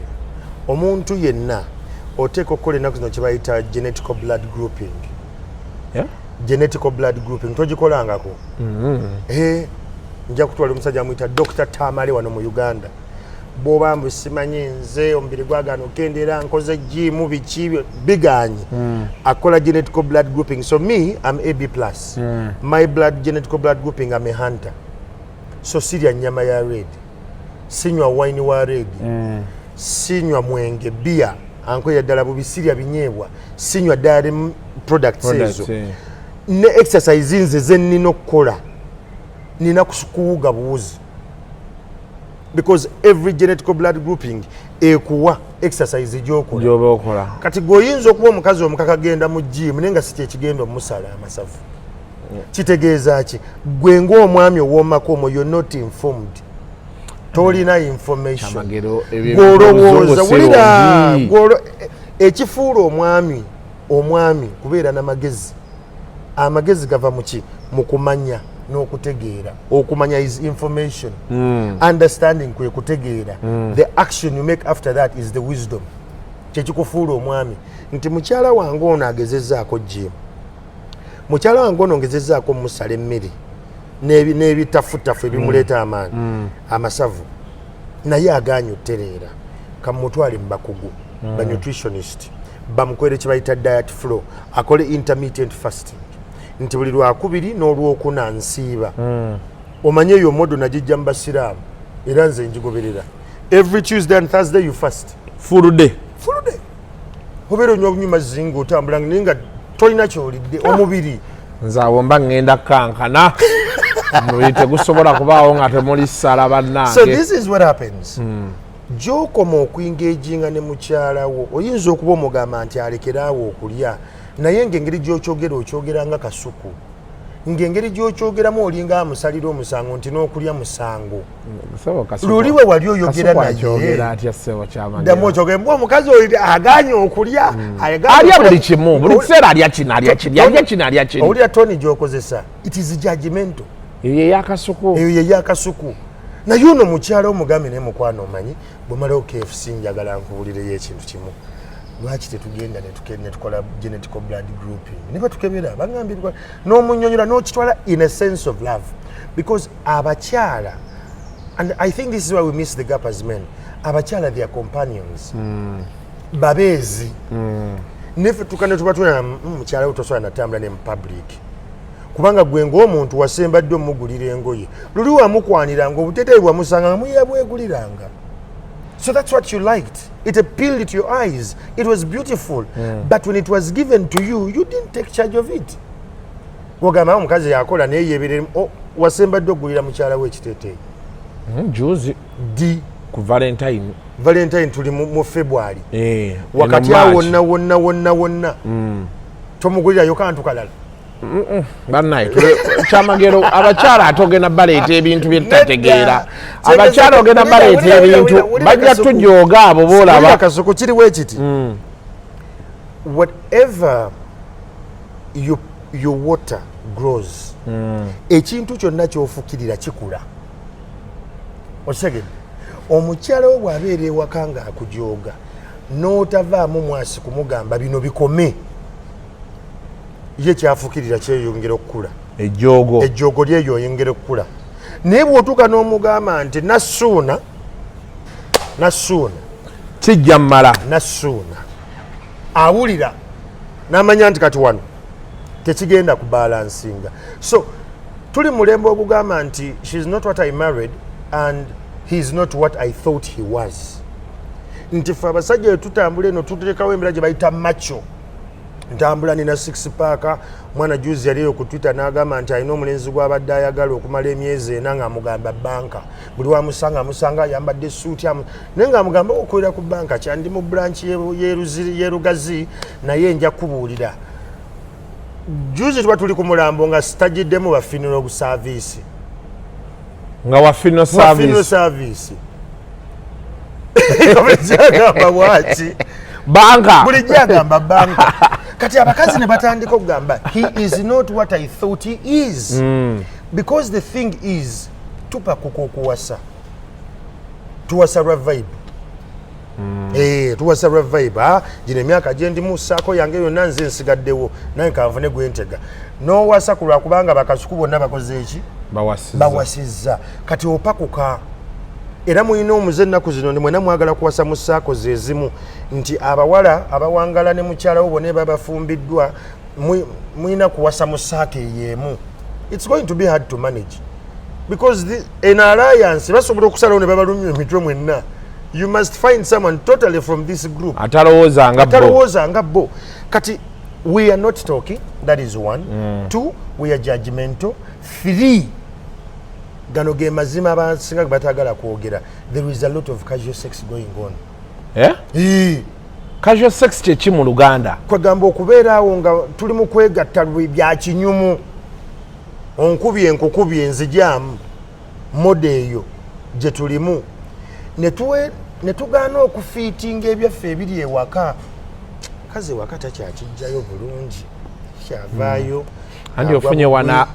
omuntu yenna oteeka okukola ennaku zino kye bayita genetical blood grouping. Yeah? Genetical blood grouping togikolangako? Eh, nja kutwala omusajja amuyita Dr Tamale wano mu Uganda. Bwoba mbu simanyi nze omubiri gwagaana okendera, nkoze gym, biki biganye, akola genetical blood grouping. So me, am AB plus. My blood genetical blood grouping, am a hunter, so sirya nyama ya red, sinywa wine wa red, sinywa mwenge, bia ankolera ddala bubi, sirya binyeebwa, sinywa dairy products Products, ezo. eh. Ne exercise nze zenina okukola, nina kuwuga buwuzi, because every genetical blood grouping ekuwa exercise gyokola. Gyoba okola. Kati gweoyinza okuba omukazi omukaka genda mu gym, naye nga si kyekigenda omusala amasavu. Kitegeeza ki? Gwe ng'omwami ow'omaka omwo, you're not informed, tolina information. Kyamagero, ebyo Gw'olowooza oluzungu si wulira lungi. Ekifuula omwami omwami kubeera n'amagezi. Amagezi gava mu ki? Mu kumanya n'okutegeera. Okumanya is information, understanding kwe kutegeera. The action you make after that is the wisdom. Kyekikufuula omwami nti mukyala wange ono agezezzaako gym, mukyala wange ono ngezezzaako musala emmere n'ebitafutafu ebimuleeta amaanyi, amasavu, naye aganye otereera. Kamutwale mu bakugu, ba nutritionist, bamukolere kye bayita diet flow, akole intermittent fasting, nti buli lwakubiri n'olwokuna nsiiba. Omanye eyo model nagijja mu basiraamu, era nze njigoberera. Every Tuesday and Thursday you fast. Full day. Full day obeera onywa bunywa mazzi nga otambula, naye nga tolina kyolidde, omubiri Nze awo mba ŋŋenda kankana, omubiri tegusobola kubaawo nga temuli ssala. So Bannange. this is what happens. Gyokoma okuengaginga ne mukyala wo, oyinza okuba omugamba nti alekeraawo okulya, naye ng'engeri gy'okyogera, okyogera nga kasuku, ng'engeri gy'okyogeramu olinga amusalira omusango nti n'okulya musango. Ssebo, Kasuku- Luli we wali oyogera Kasuku naye. akyogera atya, ssebo Kyamagero? Ddamu okyogere mbw omukazi oyo aganye okulya, ayaganye Alya okulya. buli kimu, buli kiseera alya kino, alya kiri, alya kino, alya kino. Owulira tone gy'okozesa? It is judgmental. Eyo eyakasuku. Eyo yeyakasuku. Naye ono mukyala omugambe, naye mukwano, omanyi bwemalawo KFC, njagala nkubulireyo ekintu kimu. Lwaki tetugenda netukola genetical blood grouping ne batukebera? Bagambye n'omunyonyola n'okitwala in a sense of love, because abakyala, and I think this is why we miss the gap as men, abakyala, their companions, babeezi. Neffe tuka ne tuba tuna mukyala we tosobola natambula ne mu public, kubanga gwe ng'omuntu wasembadde omugulira engoye, luli wamukwaniranga obuteteeyi, bwamusanga nga muyabweguliranga. So that's what you liked. It appealed to your eyes, it was beautiful, but when it was given to you, you didn't take charge of it. Gwogamba omukazi yakola naye yeberere. Oh, wasembadde ogulira mukyala we ekiteeteeyi? Juzi. Ddi? Ku Valentine. Valentine tuli mu February. Eh, Wakati eno awo March. wonna wonna wonna wonna tomugulirayo kantu kalala? Bannaye, Kyamagero, abakyala ate ogenda baleeta ebintu byetutategeera. Abakyala ogenda baleeta ebintu, bajja tujooga abo boolaba. Kasuku, kiriwo ekiti: whatever you water grows. Ekintu kyonna kyofukirira kikula. Okitegedde? Omukyala wo bw'abeera ewaka ng'akujooga n'otavaamu mwasi kumugamba bino bikome, ye kyafukirira kyeyongera okukula. Ejjoogo. Ejjoogo lyeyongera okukula. Naye bw'otuuka n'omugamba nti Nassuuna, Nassuuna, Kijja mmala. Nassuuna, awulira n'amanya nti kati wano tekigenda kubalansinga. So tuli mulembe ogugamba nti she is not what I married and he is not what I thought he was. Nti fe abasajja we tutambula eno, tuterekawo embeera gye bayita macho. Ntambula nina six pack. Mwana juzi yaliyo ku Twitter n'agamba nti alina omulenzi gw'abadde ayagala okumala emyezi 4, ng'amugamba banka, buli wamusanga amusanga ayambadde suuti, naye ng'amugamba okolera ku banka kyandi mu branch y'e Lugazi. Naye nja kubuulira, juzi tuba tuli ku mulambo nga sitagiddemu ba funeral service. Nga wa funeral Wa funeral service. Service bulijjo agamba bwaki? Banka. Bulijjo agamba banka. Kati abakazi ne batandika okugamba he is not what I thought he is, because the thing is, tupakuka okuwasa, tuwasa lwa vibe. Tuwasa lwa vibe. Ah, gino emyaka gye ndimu saako yange yonna nze nsigaddewo, naye kanfune gwentega. N'owasa ku lwakubanga bakasuku bonna bakoze eki? Bawasizza. Bawasizza. Kati opakuka, era mulina omuze ennaku zino ni mwena mwagala kuwasa mu saako zezimu, nti abawala abawangala ne mukyala wo bonna babafumbiddwa, mulina kuwasa mu saako eyo emu. It's going to be hard to manage because an alliance basobola okusalawo ne babalumya emitwe mwenna. You must find someone totally from this group atalowooza nga bo. Atalowooza nga bo. Kati we are not talking, that is one. Two, we are judgmental. Three, gano ge mazima abasinga ge batagala kwogera, there is a lot of casual sex going on. Eh? Ii. Casual sex kyeki mu Luganda? Kwegamba okubeera awo nga tuli mu kwegatta bya kinyumu, onkubye nkukubye nzijaamu, mode eyo gye tulimu ne tugaana okufiitinga ebyaffe ebiri ewaka. Kazi ewaka takyakijjayo bulungi, kyavaayo. Anti agwa ofunye bugwi. Wana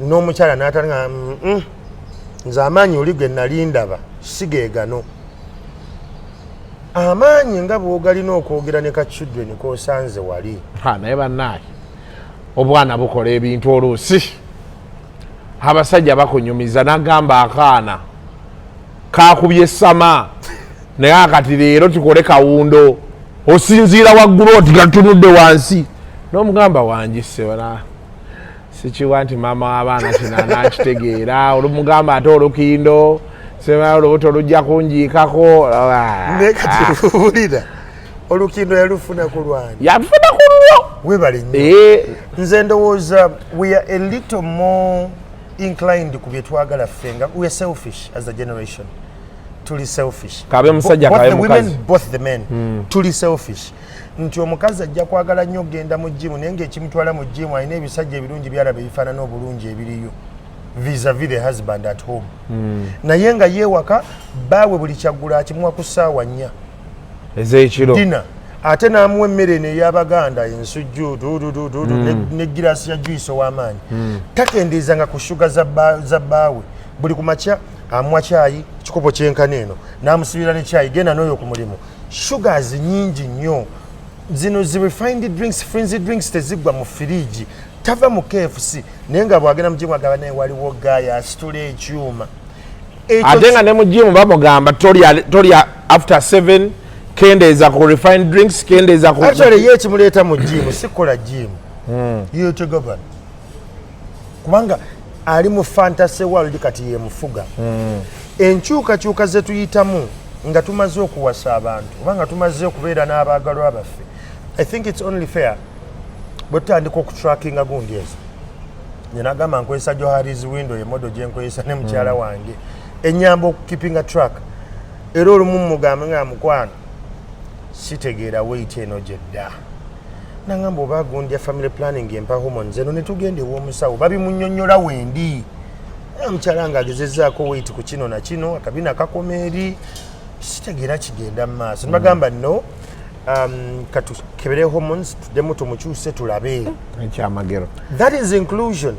N'omukyala n'atanga, nze amaanyi oli ge nali ndaba si ge gano." Amaanyi nga bw'ogalina okwogera ne ka children k'osanze wali. Ha, naye bannaaye obwana bukola ebintu oluusi. Abasajja bakunyumiza nagamba akaana kakubye sama, naye akati leero tukole kawundo, osinziira waggulu oti gatunudde wansi n'omugamba wangisse bana sikiwa nti maama w'abaana kino anakitegeera. Olumugamba ate olukindo sema olubuto lujja kunjiikako. Naye kati wulira, olukindo yalufuna ku lwani? Yafuna ku lulwo. Webale nnyo. Nze ndowooza we are a little more inclined ku bye twagala ffe, nga we are selfish as a generation. Tuli selfish. Kabe musajja, Both kabe the mukazi. women, both the men, tuli selfish nti omukazi ajja kwagala nnyo okugenda mu gym, naye ngaekimutwala mu gym alina ebisajja ebirungi byalaba ebifaanana obulungi ebiriyo vis-a-vis the husband at home. Naye nga yeewaka baawe buli kyaggula akimuwa ku ssaawa 4 ez'ekiro. Dina ate n'amuwa emmere eno ey'Abaganda, ensujju dududududu ne girasi ya juice ow'amaanyi. Takendeezanga ku shuga za bbaawe. Buli ku makya amuwa kyayi kikopo kyenkana eno, n'amusibira ne kyayi, genda n'oyo ku mulimu. Sugars nyingi nnyo zino zi refined drinks, frenzy drinks, teziggwa mu firiji, tava mu KFC, naye nga bwagenda mu gym agaba, naye waliwo gaaya asitula ekyuma. Ate nga ne mu gym bamugamba tolya after 7, kendeeza ku refined drinks, kendeeza ku Actually ye ekimuleeta mu gym si kukola gym, yeetega bano kubanga ali mu fantasy world. Kati yemufuga enkyukakyuka ze tuyitamu nga tumaze okuwasa abantu oba nga tumaze okubeera n'abaagalwa baffe. I think it's only fair bwe tutandika okutrackinga gundi ezo. Nyenagamba nkozesa Johari's window, ye model gyenkozesa ne mukyala wange, enyamba okukeepinga track. Era olumu mugambe nga mukwano sitegeera weight eno gyedda, nangamba oba gundi ya family planning empa hormones eno, netugenda ew'omusawo babimunyonyola wendi. Naye omukyala nga agezezaako weight ku kino na kino, akabina kakoma eri, sitegeera kigenda mu maaso. Nibagamba no, katukebere hormones, tuddemu tumukyuse tulabe. Ekyamagero. That is inclusion.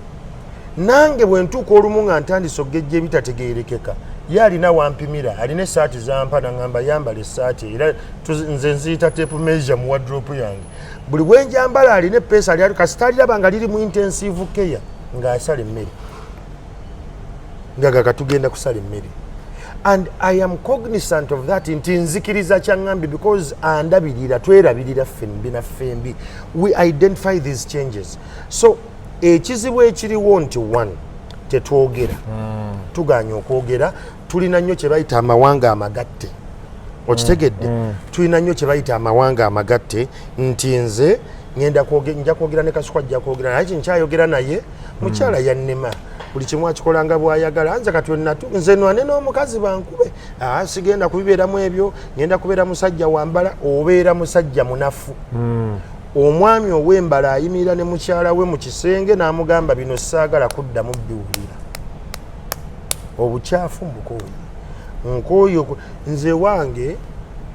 Nange bwe ntuuka olumu nga ntandise okugejja ebitategeerekeka, ye alina wampimira, alina essaati zampa naŋŋamba yambala essaati. Era nze nziyita tape measure mu wardrobe yange. Buli bwenjambala alina epeesa ali kasita aliraba nga liri mu intensive care ng'asala emmere, ngaga katugenda kusala emmere. And I am cognizant of that nti nzikiriza kyaŋŋambye because andabirira, twerabirira ffembi na ffembi. We identify these changes. So ekizibu ekiriwo nti one, tetwogera, tuganya okwogera. Tulina nnyo kye bayita amawanga amagatte, okitegedde? Tulina nnyo kye bayita amawanga amagatte nti nze ngenda nja kwogera ne Kasuku, ajja kwogera naye, kinkyayogera naye mukyala yannema, buli kimu akikola nga bw'ayagala. Nze kati wenatu nze nwane n'omukazi bankube. Aa, sigenda kubibeeramu ebyo, ngenda kubeera musajja wambala. Obeera musajja munafu. Omwami ow'embala ayimirira ne mukyala we mu kisenge n'amugamba, "Bino saagala kuddamu biwulira, obukyafu mbukooye, nkooye." Nze wange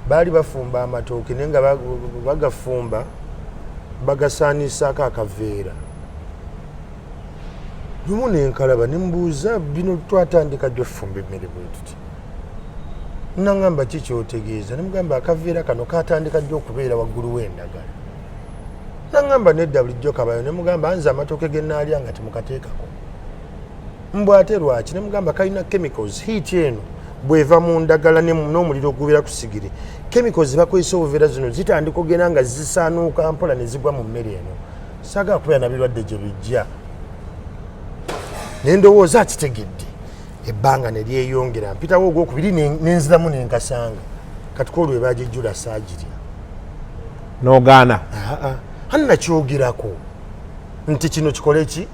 baali bafumba amatooke, naye nga bagafumba bagasaanisaako akaveera. Lumu nenkalaba nembuuza, "Bino twatandika jjo fumba emmere bwe tuti?" Nangamba, "Ki kyotegeeza?" Nemugamba, "Akaveera kano katandika ddi okubeera waggulu w'endagala?" Nangamba, "Nedda, bulijjo kabayo." Nemugamba, "Nze amatooke ge naalya nga temukateekako." Mbw ate lwaki? Nemugamba, "Kalina chemicals. Heat eno bweva mu ndagala n'omuliro ogubeera ku sigiri, chemicals bakozesa obuveera zino zitandika ogenda nga zisaanuuka mpola ne zigwa mu mmere eno. Saagala kubeera na birwadde gye bijja." Ne ndowooza akitegedde. Ebbanga ne lyeyongera, mpitawo ogwokubiri nenziramu nenkasanga. Kati kwolwo ebagijjula saagirya. N'ogaana? Aa, ani nakyogerako nti kino kikole ki,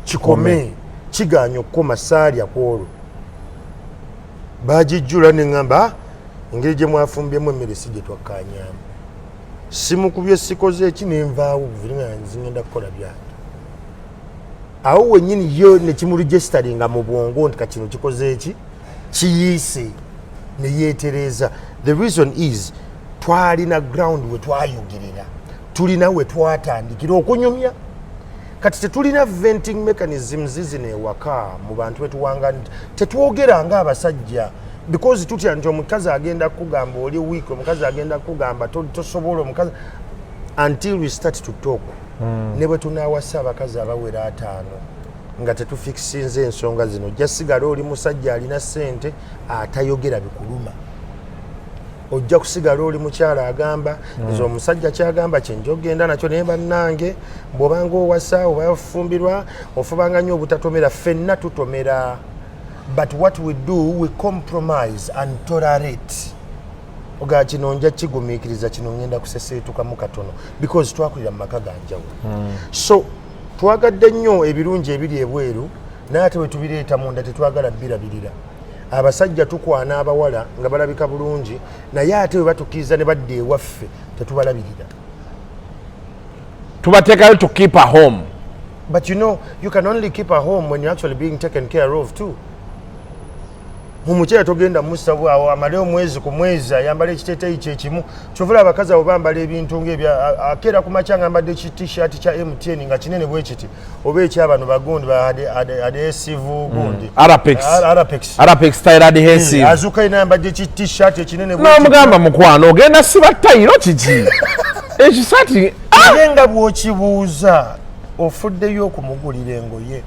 kikome, kiganya okukoma. Saalya kwolwo bagijjula, neŋŋamba, "Ah, engeri gye mwafumbyemu emmere si gye twakkanyamu." Simukubye, sikoze eki, nenvaawo buviringa zingenda kukola byange. Awo wennyini yo nekimuregisteringa mu bwongo nti kakino kikoze eki, kiyiise, neyeetereeza. The reason is twalina ground we twayogerera, tulina we twatandikira okunyumya. Kati tetulina venting mechanisms zino ewaka mu bantu betuwanga, tetwogera nga abasajja, because tutya nti omukazi agenda kugamba oli weak, omukazi agenda kugamba tosobola omukazi, until we start to talk. Ne bwe tunawasa abakazi abawera 50 nga tetufikisinze ensonga zino, ojja sigala oli musajja alina ssente atayogera bikuluma, ojja kusigala oli mukyala agamba, "Nze omusajja kyagamba kyenja okgenda nakyo." Naye bannange, bw'obanga owasa oba ofumbirwa, ofubanga nnyo obutatomera. Ffenna tutomera, but what we do, we compromise and tolerate. Ogaa, "Kino nja kigumiikiriza, kino ngenda kuseseetukamu katono," because twakulira mu maka ganjawulo. So twagadde nnyo ebirungi ebiri ebweru, naye ate bwe tubireeta munda tetwagala birabirira. Abasajja tukwana abawala nga balabika bulungi, naye ate bwe batukkiriza ne badda ewaffe tetubalabirira. Tubateekayo to keep a home. But you know, you can only keep a home when you're actually being taken care of too. Omukyala togenda musa awo amale omwezi ku mwezi ayambala ekiteeteeyi kyekimu. Kyovula abakazi abo bambala ebintu ngaebya akeera ku makya nga ambadde ki T-shirt kya MTN nga kinene bwe kiti, oba ekyabano bagundi ba adhesive gundi. Arapex. Arapex. Arapex tile adhesive. Azuuka ina ayambadde ki T-shirt ekinene bwe kiti. N'omugamba, "Mukwano, ogenda siba tayiro kiki ekisaati?" Naye nga bw'okibuuza, ofuddeyo okumugulira engoye?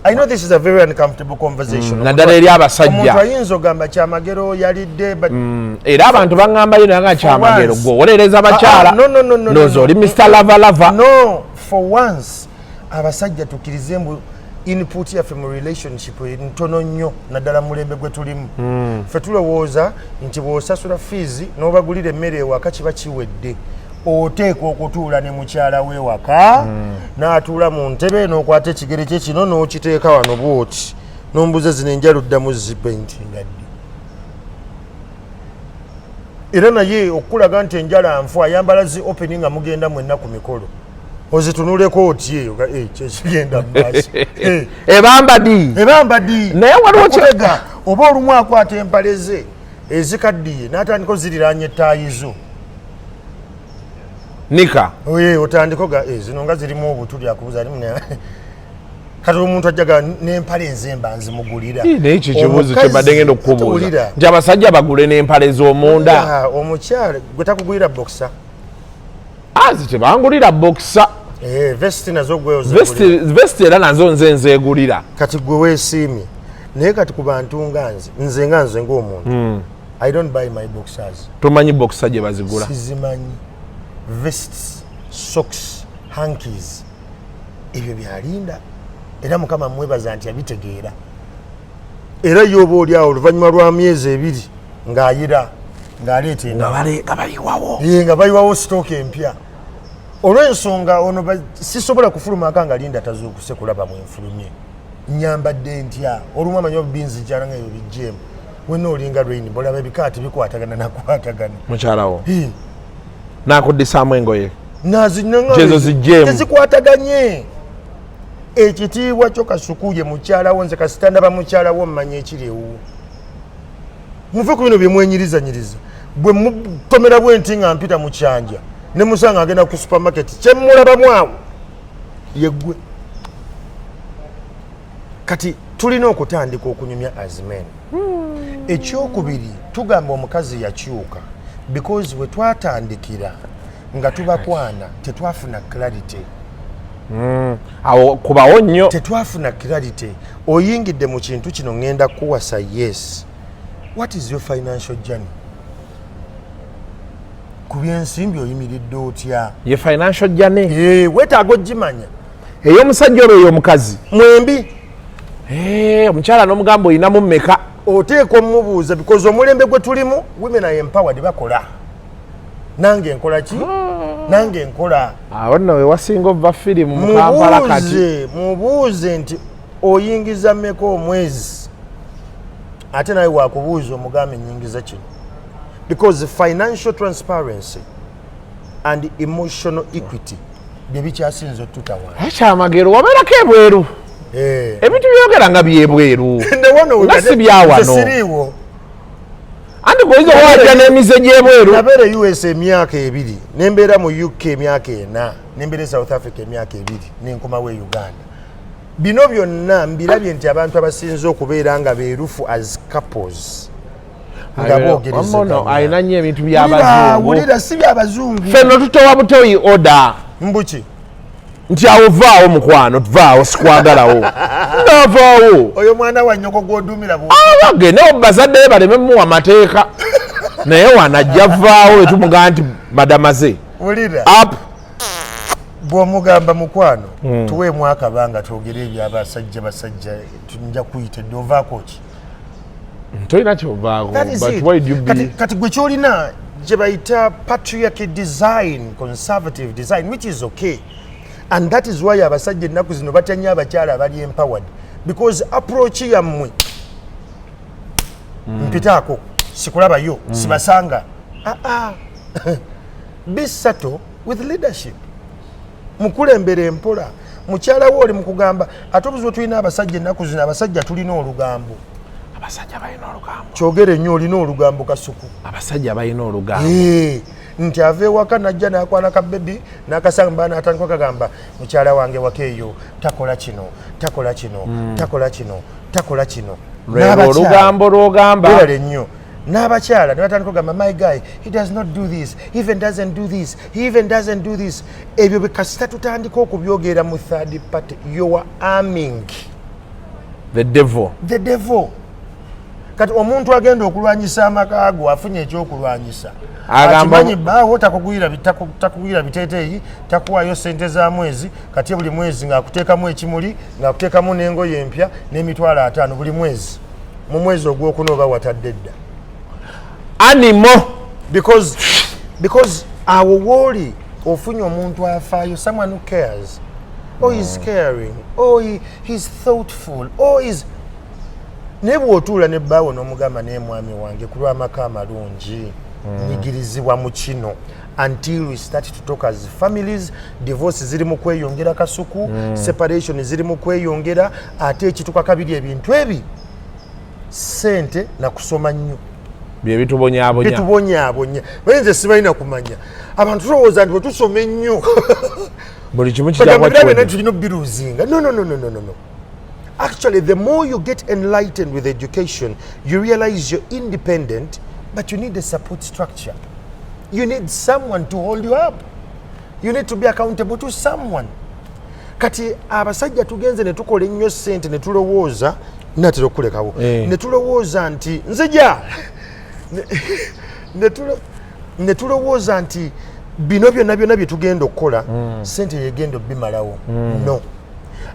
I know this is a very uncomfortable conversation. Naddala eri abasajja. Omuntu ayinza ogamba Kyamagero yalidde, but Era abantu baŋŋambayo naye nga Kyamagero once. gwe owolereza bakyala. Ah, ah, no, no, no, no, Ndowooza no, oli no. Mr Lava Lava. No, for once abasajja tukkirize mbu input yaffe mu relationship ntono nnyo, naddala mu mulembe gwe tulimu. Ffe tulowooza nti bw'osasula fees n'obagulira emmere ewaka kiba kiwedde. Oteekwa okutuula ne mukyala we waka, n'atuula mu ntebe, n'okwata ekigere kye kino n'okiteeka wano bwoti, n'ombuuza, "Zino enjalu ddamu zipaintinga ddi?" Era naye okulaga nti enjala nfu, ayambala zi open nga mugenda mwenna ku mikolo, ozitunuleko oti eyo ga, "Eh, kyekigenda mu maaso." Eh, Ebamba ddi? Ebamba ddi? Naye waliwo Akubega, oba olumu akwata empale ze ezikaddiye n'atandika oziriraanya ettaayi zo. Nika. Oye, otandika oga, "Eh, zino nga zirimu obutuli." Akubuza alimu kati omuntu ajjaga n'empale nze mba nzimugulira. Naye ekyo ekibuuzo Omukazi- kyembadde ngenda okukubuuza Wulira. nti abasajja bagule n'empale z'omunda? Ah, omukyala gwe takugulira boxer? Azi tebangulira boxer. Eh, vest nazo gwe ozigulira. Vest era nazo nze nzeegulira. Kati gwe weesiimye, naye kati ku bantu nga nze, nze ng'omuntu, I don't buy my boxers. Tomanyi boxer gye bazigula? Sizimanyi. Vests, socks, hankies, ebyo byalinda. Era Mukama mwebaza nti yabitegeera. Era ye oba oli awo oluvannyuma lwa myezi 2 ng'ayira ng'aleeta nga endala. nga bayiwawo. Ye, nga bayiwawo stock empya, olw'ensonga ono sisobola kufulumaka nga Linda tazuukuse kulaba mwenfulumye, nyambadde ntya. Olumu amanyi obinzikyala nga ebyo bijjeemu wenna olinga rain bolaba ebikaati bikwatagana nakwatagana. Mukyalawo Hi. nakuddisaamu engoye? Nazinanga. Gyezo zijjeemu. Tezikwataganye. Ekitiibwa kyo kasukuye mukyalawo. Nze kasita ndaba mukyalawo mmanya ekiri ewuwo. Muve ku bino byemwenyirizanyiriza. Bwe mutomera bwe nti nga mpita mu kyanja ne musanga agenda ku supermarket, kyemulabamu awo yeggwe. Kati tulina okutandika okunyumya as men. Ekyokubiri, tugamba omukazi yakyuka because we twatandikira nga tubakwana tetwafuna clarity. Awo kubawo nnyo. Tetwafuna clarity. Oyingidde mu kintu kino, ŋŋenda kuwasa, yes, what is your financial journey? Ku byensimbi oyimiridde otya? Ye financial journey. Weetaaga ogimanya. Ey'omusajja olwo ey'omukazi? Mwembi. Omukyala n'omugamba olinamu mmeka? Oteeka omubuuza because omulembe gwe tulimu, women are empowered, bakola. Nange nkola ki? Nange nkola. Awo nno wewasinga ova firimu mu Kampala kati. Mubuuze nti oyingiza mmeka omwezi, ate nawe wakubuuza omugambe nyingiza kino, because financial transparency and emotional equity bye bikyasinza otutawaana. Kyamagero wabeerako ebweru, ebintu byogera nga byebweru. Nga si byawano. Siriiwo. Anti goyinza wajja n'emize gy'ebweru. Nabeera e US emyaka 2, nembeera mu UK emyaka 4, nembeera e South Africa emyaka 2, nenkomawo e Uganda. Bino byonna mbirabye nti abantu abasinze okubeera nga beerufu as couples nga Wamma alina nnyo ebintu boogerezeganya. By'abazungu. Wulira, si byabazungu. Ffenno tutowa butoyi order. Mbuki? Nti awo vaawo mukwano, vaawo, sikwagalawo, navaawo. Oyo mwana wa nnyoko gw'odumira. Abagende bazadde be baleme muwa mateeka, naye wanajja vaawo etumugamba nti madamaze. Wulira. Up. Bw'omugamba mukwano, tuweemu akabanga twogere ebyabasajja basajja, nja kuyita edde, ovaako ki? Tolina kyovaako. That is But it. why do you be Kati gwe kyolina gye bayita patriarchy design, conservative design, which is okay, and that is why abasajja ennaku zino batya nnyo abakyala abali empowered, because approach yammwe mpitaako sikulabayo, sibasanga. Ah, ah. Be subtle with leadership, mukulembera empola. Mukyala we oli mukugamba, ate obuzibu tulina abasajja ennaku zino, abasajja tulina olugambo. Abasajja balina olugambo. Kyogere nnyo, olina olugambo, Kasuku. Abasajja balina olugambo. Nti ava ewaka najja nakwana ka baby nakasamba natandika kagamba mukyala wange waka eyo takola kino, takola kino, takola kino, takola kino. Lwero N'abakyala- olugambo lwogamba. Webale nnyo. N'abakyala ne batandika okugamba, my guy, he does not do this, he even doesn't do this, he even doesn't do this. Ebyo bikasita tutandika okubyogera mu third party, you are arming the devil. The devil. Kati omuntu agenda okulwanyisa amaka go afunye ekyokulwanyisa. Akimanyi bbaawo takugwira biteeteeyi, takuwaayo sente za mwezi. Kati buli mwezi ng'akuteekamu ekimuli, ng'akuteekamu n'engoye empya n'50,000 buli mwezi. Mu mwezi ogwokuna oba watadde dda. Animo. Because awo wooli ofunye omuntu afaayo, someone who cares. Oh, he's caring. Oh, he's thoughtful. Oh, he's naye bw'otuula ne bbaawo n'omugamba, naye mwami wange, ku lw'amaka amalungi nyigirizibwa mu kino, until we start to talk as families. Divorce ziri mu kweyongera, Kasuku. Separation ziri mu kweyongera. Ate ekituka kabiri, ebintu ebi sente nakusoma nnyo bye bitubonyaabonya. Bitubonyaabonya. Naye nze sibalina kumanya, abantu tulowooza nti bwetusoma ennyo buli kimu bagamba kijja birabye naye tulina obiruzinga. No, no, no, no, no, no, no. Actually, the more you get enlightened with education, you realize you're independent, but you need a support structure. You need someone to hold you up. You need to be accountable to someone. Kati abasajja tugenze ne tukola ennyo sente ne tulowooza natera okukulekawo, ne tulowooza nti nzija ne tulowooza nti bino byonna byonna bye tugenda okukola, sente yegenda obimalawo. No,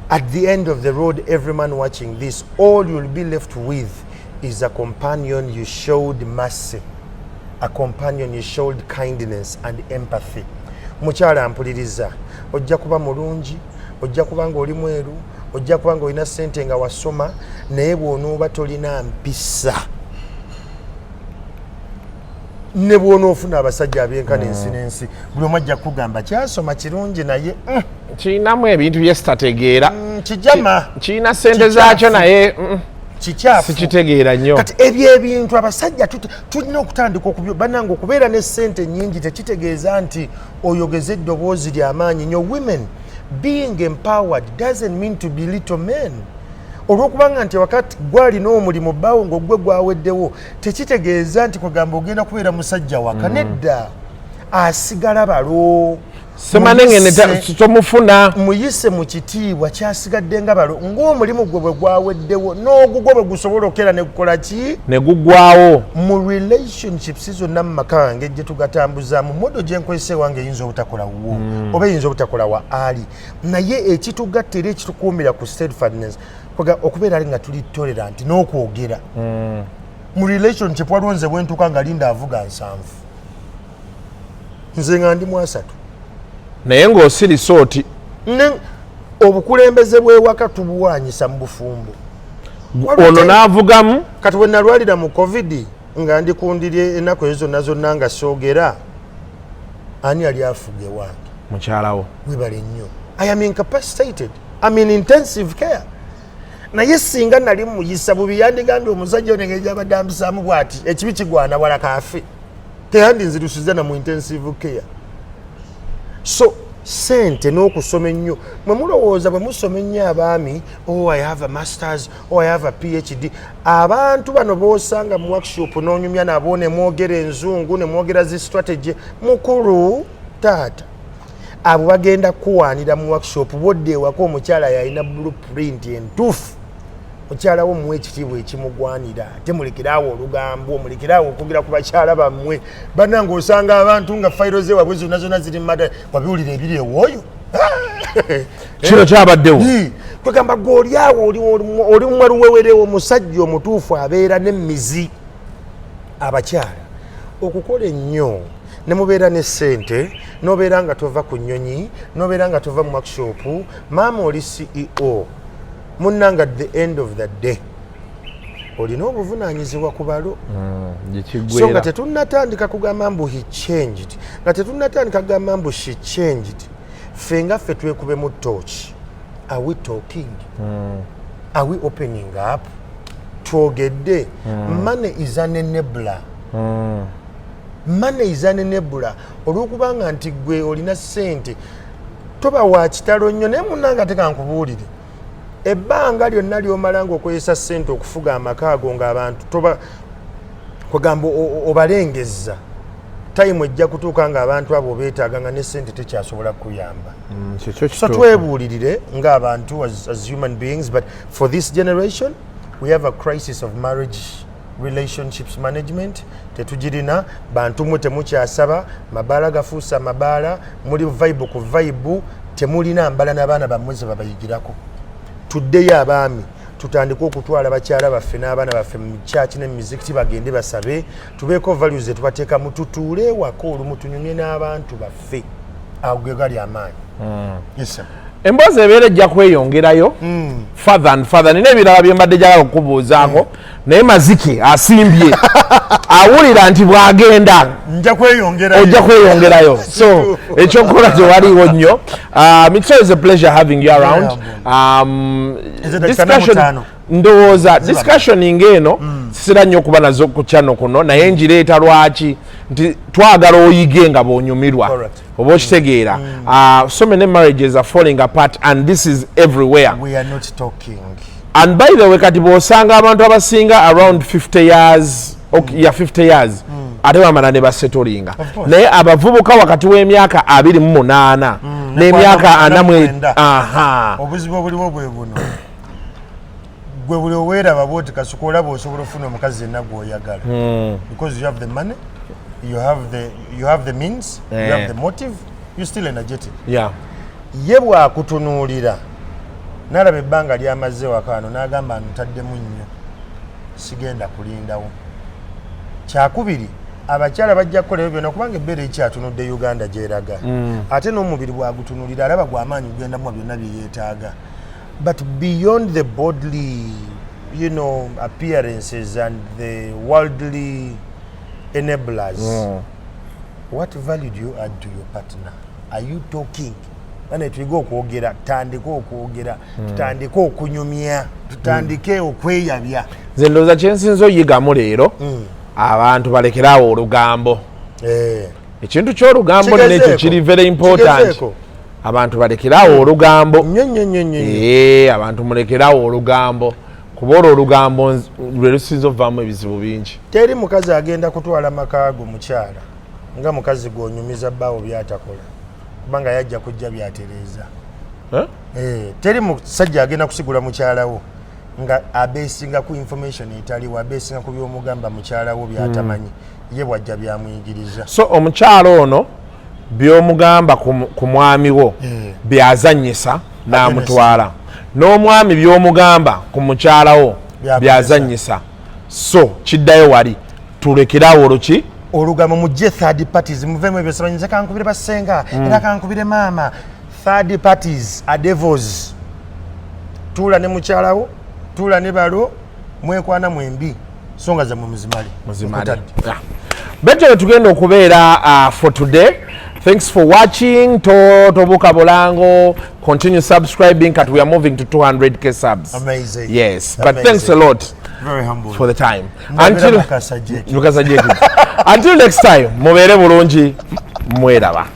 at the end of the road, every man watching this, all you'll be left with is a companion you showed mercy, a companion you showed kindness and empathy. Mukyala mpuliriza, ojja kuba mulungi, ojja kuba nga oli mweru, ojja kuba nga olina sente nga wasoma, naye bw'onooba tolina mpisa, ne bw'onoofuna abasajja abenkana ensi n'ensi, buli omu ajja kugamba kyasoma kirungi naye kirinamu ebintu byesitategeera. Kijama. Kirina sente zaakyo naye kikyafu. Sikitegeera nnyo. Kati ebyo ebintu abasajja tulina okutandika okubyo. Bannange, okubeera ne sente nyingi tekitegeeza nti oyogeze eddoboozi ly'amaanyi nnyo. Women, being empowered doesn't mean to be little men. Olwokubanga nti wakati gwalina omulimu bbaawo ng'ogwe gwaweddewo, tekitegeeza nti kwegamba ogenda kubeera musajja waka. Nedda, asigala balo. Semanengene. Tomufuna. Muyise mu kitiibwa kyasigadde nga balo, ng'omulimu gwe bwe gwaweddewo n'ogugwo bwe gusobola okera ne gukola ki? Ne guggwawo. Mu relationships zonna mu maka gange gye tugatambuzaamu, model gye nkozesa ewange eyinza obutakola wuwo oba eyinza obutakola wa ali, naye ekitugatta era ekitukuumira ku steadfastness okubeera ali nga tuli tolerant n'okwogera mu relationship. Waliwo nze bwentuuka nga Linda avuga 70, nze nga ndi mu 30. Naye ng'osirise oti. Obukulembeze bw'ewaka tubuwanyisa mu bufumbo. Ono n'avugamu. Kati bwe nalwalira mu COVID nga ndi kundiri ennaku ezo zonna zonna nga soogera, ani yali afuga ewange? Mukyalawo. Webale nnyo. I am incapacitated, I'm in intensive care, naye singa nali muyisa bubi, yandigambye omusajja ono engeri gyabadde ampisaamu bwati, ekibi kigwana wala kaafe, teyandinzirusiza na mu intensive care. So sente n'okusoma ennyo, mwe mulowooza bwe musoma ennyo abaami, "Oh, I have a masters, oh, I have a PhD." Abantu bano b'osanga mu workshop n'onyumya nabo ne mwogera enzungu ne mwogera zi strategy, mukulu taata, abo bagenda kuwaanira mu workshop. Bwodda ewaka, omukyala yalina blueprint entuufu. Mukyala wo muwe ekitiibwa ekimugwanira, ate mulekeraawo olugambo, mulekeraawo okwogera ku bakyala bammwe. Bannange, osanga abantu nga fayiro ze wabwe zonna zonna ziri mumada, wabiwulira ebiri ewooyo. Kino kyabaddewo. Kwegamba gwe oli awo oli mwaluwewerewo. Omusajja omutuufu abeera n'emizi. Abakyala, okukola ennyo ne mubeera ne ssente, n'obeera nga tova ku nnyonyi, n'obeera nga tova mu workshop, maama oli CEO munnanga, at the end of the day olina obuvunaanyizibwa ku balo. So nga tetunnatandika kugamba mbu he changed, nga tetunnatandika kugamba mbu she changed, ffe nga ffe twekubemu torch. Are we talking? Are we opening up? Twogedde? Money is an enabler. Money is an enabler. Olwokubanga nti gwe olina ssente toba wa kitalo nnyo, naye munnanga teka nkubuulire, ebbanga lyonna lyomala nga okozesa ssente okufuga amaka ago ng'abantu toba kwegamba obalengezza, time ejja kutuuka ng'abantu abo beetaaga nga ne ssente tekyasobola kukuyamba. So twebuulirire ng'abantu as human beings, but for this generation we have a crisis of marriage relationships management. Tetugirina. Bantu mwe temukyasaba, mabaala gafuuse amabaala, muli vibe ku vibe, temulina mbala n'abaana bammwe ze babayigirako. Tuddeyo abaami, tutandike okutwala bakyala baffe n'abaana baffe mu kyaki ne mumizikiti, bagende basabe, tubeeko values zetubateekamu, tutuule ewaka olumu tunyumye n'abantu baffe. Ago ge gali amaanyi. Yes, sir. Emboozi ebeera ejja kweyongerayo further and further. Nina ebirala bye mbadde njagala okukubuuzaako, naye Mazike asimbye awulira nti bw'agenda Nja kweyongerayo. Ojja kweyongerayo, so ekyokukola tewaliwo nnyo. It's always a pleasure having you around. Nze dakika 45. Ndowooza discussion ng'eno sisira nnyo okuba nazo ku channel kuno, naye ngireeta lwaki nti twagala oyige nga bw'onyumirwa. Oba okitegeera? So many marriages are falling apart and this is everywhere. We are not talking. And by the way, kati bw'osanga abantu abasinga around 50 years, okay, ya 50 years, ate bamala ne basetolinga. Of course. Naye abavubuka wakati w'emyaka 28 n'emyaka 40 9. Aha. Obuzibu obuliwo bwe buno: gwe buli oweeraba bwoti kasuka olaba osobola okufuna omukazi yenna gw'oyagala because you have the money, you have the means, you have the motive, you still energetic. Ye bw'akutunuulira n'alaba ebbanga lyamaze wakaano n'agamba, "Ntaddemu nnyo, sigenda kulindawo." Kyakubiri, abakyala bajja kukola ebyo byonna kubanga ebbeere ekyatunudde Uganda gyeraga, ate n'omubiri bwagutunulira alaba gwamaanyi gugendamu byonna bye yeetaaga. But beyond the bodily appearances and the worldly enablers, what value do you add to your partner? Are you talking? Bane, tuyige okwogera, tutandike okwogera, tutandike okunyumya, tutandike okweyabya. Nze ndowooza kyensinza oyigamu leero, abantu balekeraawo olugambo. Ekintu ky'olugambo nekyo Kigezeeko. kiri very important. Kigezeeko. Abantu balekerawo olugambo. Nnyo nnyo nnyo nnyo. Ee, abantu mulekerawo olugambo, kuba olwo olugambo lwe lusinza ovaamu ebizibu bingi. Teri mukazi agenda kutwala maka go mukyala nga mukazi gwonyumiza bbaawo byatakola, kubanga yajja kujja byatereeza. Eh? Eh, teri musajja agenda kusigula mukyalawo nga abeesinga ku information etaliwo, abeesinga ku byomugamba mukyalawo byatamanyi, ye bwajja byamuyigiriza. So omukyalo ono byomugamba ku mwami wo byazanyisa n'amutwala, n'omwami byomugamba ku mukyala wo Byakozesa. Byazanyisa. So kiddayo wali, tulekerawo oluki? Olugambo. Mujje third parties, muvemu ebyo. Simanyi nze kankubire basenga, era kankubire maama. Third parties are devils. Tuula ne mukyalawo, tuula ne balo, mwekwana mwembi, songa zammwe muzimale. Muzimale. Nkutadde. Yeah. Betyo tugenda okubeera for today. Thanks for watching. To tobuka bulango, continue subscribing. Kati we are moving to 200K subs. Amazing. Yes, but Amazing. thanks a lot Very humble. for the time. Ndabira Mukasa Jeki. Mukasa Jeki. Until next time, mubeere bulungi, mweraba.